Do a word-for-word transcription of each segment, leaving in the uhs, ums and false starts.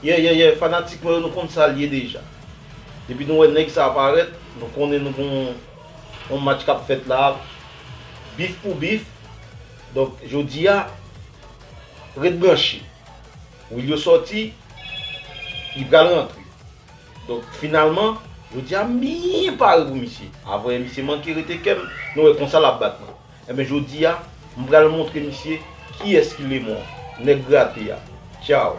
Yeah, yeah, yeah, fanatik mwen yo, nou konn sa l ye deja. Depi nou wè nèg sa parèt, nou konnen nou gon yon match k ap fèt la, bif pou bif. Donk, jodi a, ret branche. Wilio sòti, li pral rantre. Donk, finalman, jodi a, m byen pare pou misye. Avè misye manke rete kè m, nou wè konsa l ap bat mwen. Enben, jodi a, m pral montre misye kiyès ki lemon an, nèg grate a. Tchaw.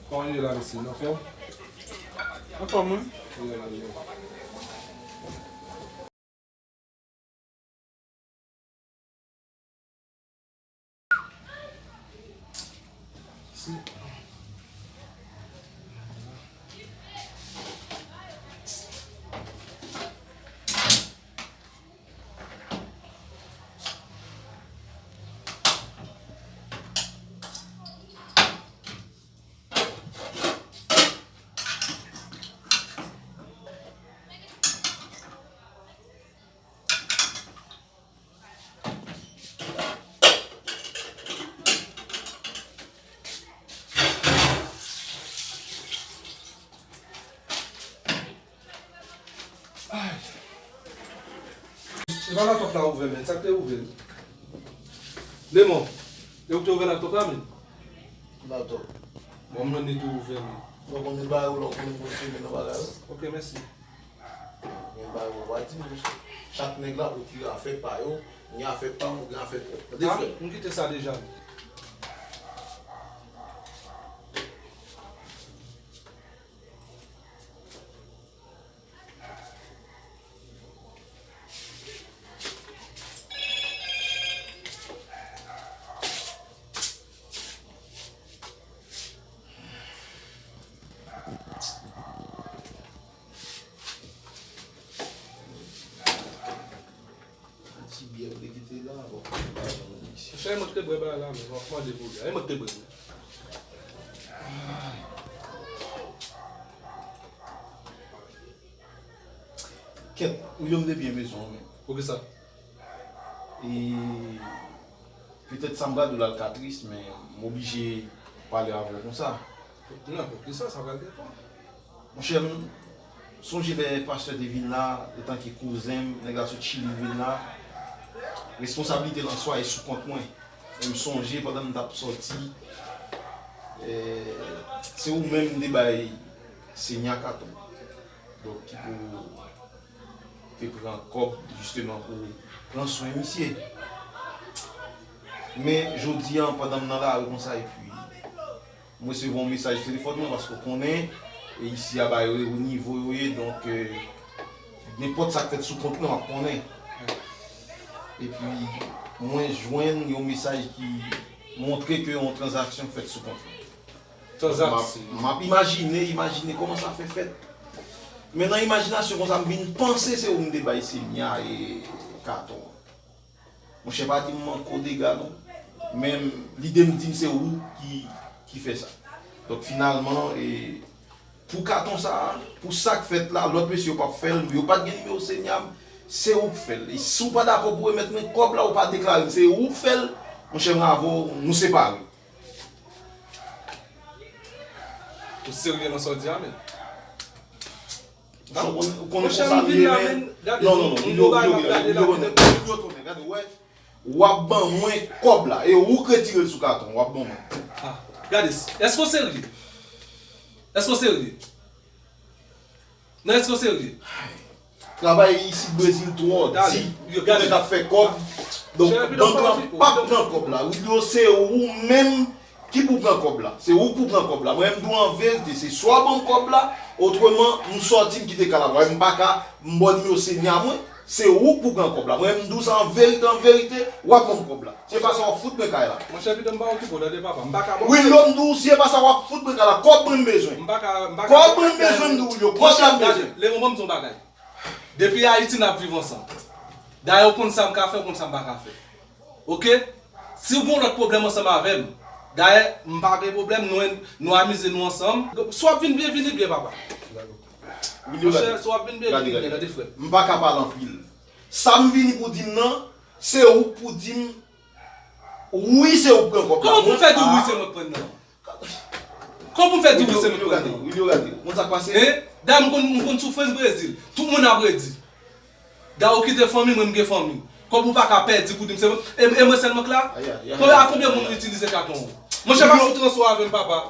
Kòman w ye la, mesye? Anfòm? Anfòm, wi. Yeah, yeah, yeah. Ay. Se pa lapòt la ouvè, men. Sa k te ouvè l? Lemon, e ou k te ouvè lapòt la, men? Laptop. Bon, m mande tou ouvè, men. Bon, bon, men bagay ou la, ou konnen mwen fèmen nan bagay ou. Ok, mèsi. Men bagay ou pa di, men chak nèg la pwokire afè pa yo, gen afè pa m, ou gen afè pa w. Tande, frè? M kite sa deja, men. Ti byè ou te kite la, bon, pa janm isi. Chè, mwen te bwè bagay la, men w ap mande pou li. E mwen te bwè, wi. Kèt, William te byen bezwen w, men. Poukisa? E petèt sa m pral di w la l ka tris, men m oblije pale avè w konsa. Non, poukisa sa pral depann? Monchè, m sonje lè pastè te vin la, etanke kouzen m, nèg la sot Chili vin la. Responsablite lan swa e sou kont mwen. E m sonje pandan m t ap sòti, eh, se ou menm m te bay Senya katon. Donk, ki pou te pran kòb, jisteman, pou pran swen misye. Men, jodi a, pandan m nan lari konsa, epi m resevwa yon mesaj telefòn mwen, paske w konnen, e isi a, bagay yo, nivo yo ye, donk, eh, nenpòt sa k fèt sou kont mwen, w ap konnen. Epi, mwen jwenn yon mesaj ki montre ke yon tranzaksyon fèt sou kont mwen. Tranzaksyon. M ap, m ap imajine, imajine kòman sa fè fèt. Men nan imajinasyon konsa, m vin panse se ou m te bay Senya e katon an. Monchè, pa di m manke w dega non. Men lide m di m se ou ki, ki fè sa. Donk finalman, e, pou katon sa a, pou sa k fèt la, lòt mesye yo p ap fè l, yo pa t gen nimewo Senya m, se ou k fè l. E si w pa dakò pou remèt mwen kòb la, ou pa deklare m, se ou k fè l, monchè, m avè w, nou separe. Ou serye nan sa w di a, men? Ou konnen, ou konnen konsa m ye, men. Non, non, non, Wilio, Wilio, Wilio, Wilio, gade, wè. W ap ban mwen kòb la, e ou k retire l sou katon, w ap ban mwen. Ah, gade, èske w serye? Èske w serye? Non, èske w serye? Travay isit Brezil twò di. Yo, gade. Nèg ap fè kòb. Donk, bank lan p ap pran kòb la. Wilio, se ou menm ki pou pran kòb la. Se ou k pou pran kòb la. Mwen, m di w an verite, se swa w ban m kòb la, otreman, m sòti, m kite kay la. Mwen, m pa ka, m ba w nimewo Senya mwen, se ou k pou pran kòb la. Mwen, m di w sa an verite, an verite, w ap ban m kòb la. Se pa sa w ap fout mwen kay la. Monchè, pito m pa okipe w, tande papa. M pa ka ba w. Wilio, m di w, se pa sa w ap fout mwen kay la. Kòb mwen m bezwen. M pa ka, m pa ka. Kòb mwen m bezwen, m di w, Wilio. Kòb la m bezwen. Lemon, ban m di w yon bagay. Depi Ayiti, n ap viv ansanm. Dayè, ou konn sa m ka fè, ou konn sa m pa ka fè. Oke? Si w gen yon lòt pwoblèm ansanm avè m, dayè, m pa gen pwoblèm, nou, nou amize nou ansanm. Si w ap vin byen, vini byen, papa. Monchè, si w ap vin byen, vin byen, gade frè. M pa ka pale anpil. Sa m vini pou di m nan, se ou k pou di m wi, se ou k pran kòb la. Kòman pou m fè di w wi se mwen k pran nan? Kòman pou m fè di w wi se mwen k pran nan? Wilio, gade, ou konn sa k pase? Hein? Dayè, m konn, m konn soufrans Brezil. Tout moun ap redi. Dayè, ou kite fanmi, mwen m gen fanmi. Kòb ou pa ka pèdi pou di m se mwen. E, e mwen sèlman k la? Konbyen, a konbyen moun ou itilize katon an? Monchè, pa fout ranse w avè m, papa.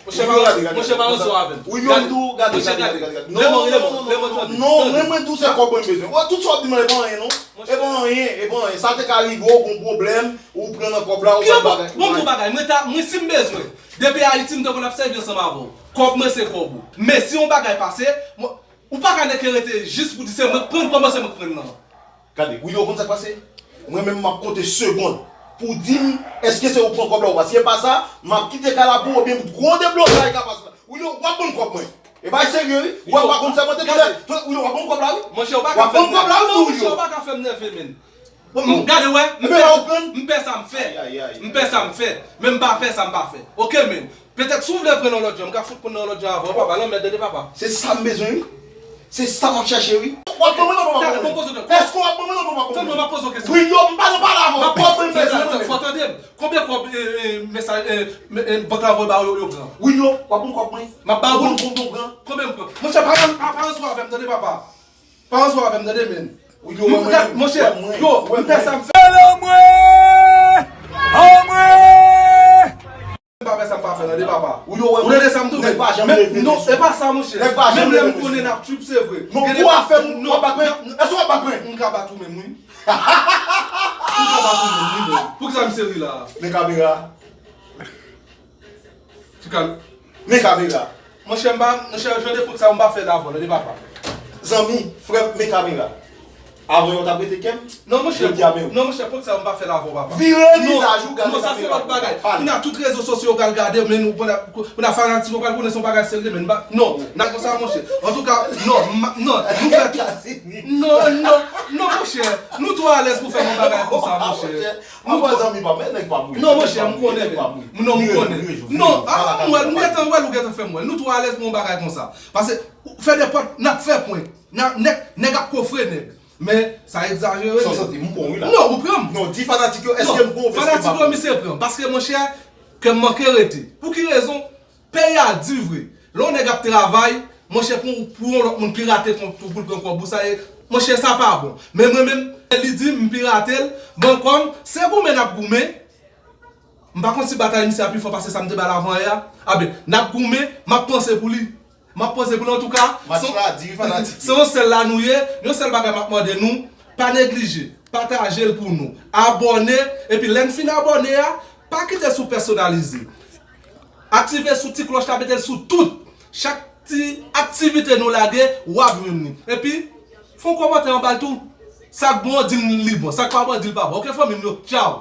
Monchè, pa ranse w avè m. Wilio, m di w, gade, gade, gade, gade. Non, non, non, non, non, mwen, mwen di w se kòb mwen bezwen. Wè, tout sa w ap di m nan, e pa anyen, non. E pa anyen, e pa anyen. Sa te ka rive w gon pwoblèm, ou pran nan kòb la, ou fè bagay. Bon, bon, bon bagay, mwen ta, mwen si m bezwen, depi Ayiti, m te konn ap sèvi ansanm avè w. Kòb mwen se kòb ou. Men si yon bagay pase, mwen, ou pa ka nèk rete jis pou di se mwen k pran kòb mwen, se mwen k pran nan. Gade, Wilio, ou konn sa k pase? Mwen menm, m ap konte segonn pou di m èske se ou k pran kòb la ou pa. Si e pa sa, m ap kite kay la pou ou, oubyen gwo deblozay ka pase la. Wilio, w ap ban m kòb mwen. E bagay serye, wi. Ou pa konn sèmante tou lè. Wilio, w ap ban m kòb la, wi. Monchè, ou pa ka fè m nève. W ap ban m kòb la, wi, Wilio. Monchè, ou pa ka fè m nève, men. Bon, gade, wè, m pè sa m fè. M pè sa m fè. M pè sa m fè. Men m pa fè sa m pa fè. Oke, men. Petèt si w vle pran nan lòt jan, m ka fout pran nan lòt jan avè w, papa, lanmèd, tande, papa. Se sa m bezwen, wi. Se sa m ap chèche, wi. W ap ban mwen nan, papa. Bon, poze w kesyon. Èske w ap ban mwen nan, papa? Tande, m ap poze w kesyon. Wilio, m pa nan pale avè w. Kòb mwen bezwen, mwen menm. Fò tande m. Konbyen kòb, e, e, mesaj, e, e, bank la voye ba w, yo, yo pran? Wilio, w ap ban kòb mwen. M ap ba w. Bon, bon, bon, pran. Konbyen m pran? Monchè, pa, pa, pa ranse w avè m, tande, papa. Pa ranse w avè m, tande, men. Monchè, yo, m fè sa m fè. Anmwe! Anmwe! M pa fè sa m pa fè, tande, papa. Ou tande sa m di w, men, non, e pa sa, monchè. Menm lè m konnen n ap trip, se vre. Non, pou afè m, w ap bat mwen. Èske w ap bat mwen? M ka bat ou menm, wi. M ka bat ou menm, wi, men. Poukisa misye ri la? Men kamera. Ti kalm. Men kamera. Monchè, m pa, monchè, jan de prank sa yo m pa fè l avè w, tande, papa. Zanmi, frè m, men kamera. Avan yo t ap rete kè m, non, monchè, jodi a, men. Non, monchè, prank sa yo m pa fè l avè w, papa. Vire vizaj ou, gade kamera. Non, sa se lòt bagay. Kounye a tout rezo sosyo yo pral gade, men nou, pou n a, pou n a fanatik yo pral konnen se yon bagay serye, men. Non, n a konsa, monchè. Antouka, non, non, nou fè tout. Non, non, non, monchè. Nou twò alèz pou fè yon bagay konsa, monchè. Mwen wè zanmi pa m, men nèg pa m wi. Non, monchè, m konnen, men. Non, m konnen. Non, a, m wè, m gentan wè l, ou gentan fè m wè l. Nou twò alèz pou yon bagay konsa. Paske, fè nenpòt, n ap fè prank. Nèg, nèg ap kofre nèg. Men, sa egzajere, men. Sa w santi, m pran wi la. Non, ou pran m. Non, di fanatik yo, èske m pran w, èske m pa pran w? Fanatik yo, misye pran. Paske, monchè, kè m manke rete. Pou ki rezon? Peyi a di vre. Lè yon nèg ap travay, monchè, pou, pou yon lòt moun pirate kont ou pou l pran kòb ou, sa e, monchè, sa pa bon. Men mwen menm, li di m pirate l, ban kòb m, se goumen n ap goumen. M pa konn si batay misye a pi fò pase sa m te ba l avan yè a. Aben, n ap goumen, m ap panse pou li. M ap panse pou li, antouka, se yon sèl la nou ye, yon sèl bagay m ap mande nou, pa neglije, pataje l pou nou, abòne, epi lè n fin abòne a, pa kite l sou pèsonalize. Aktive sou ti klòch la, mete l sou tout. Chak ti aktivite nou lage, w ap jwenn li. Epi, fè yon kòmantè anba l tou. Sa k bon an, di l li bon. Sa k pa bon an, di l pa bon. Oke, fanmi m yo, tchaw.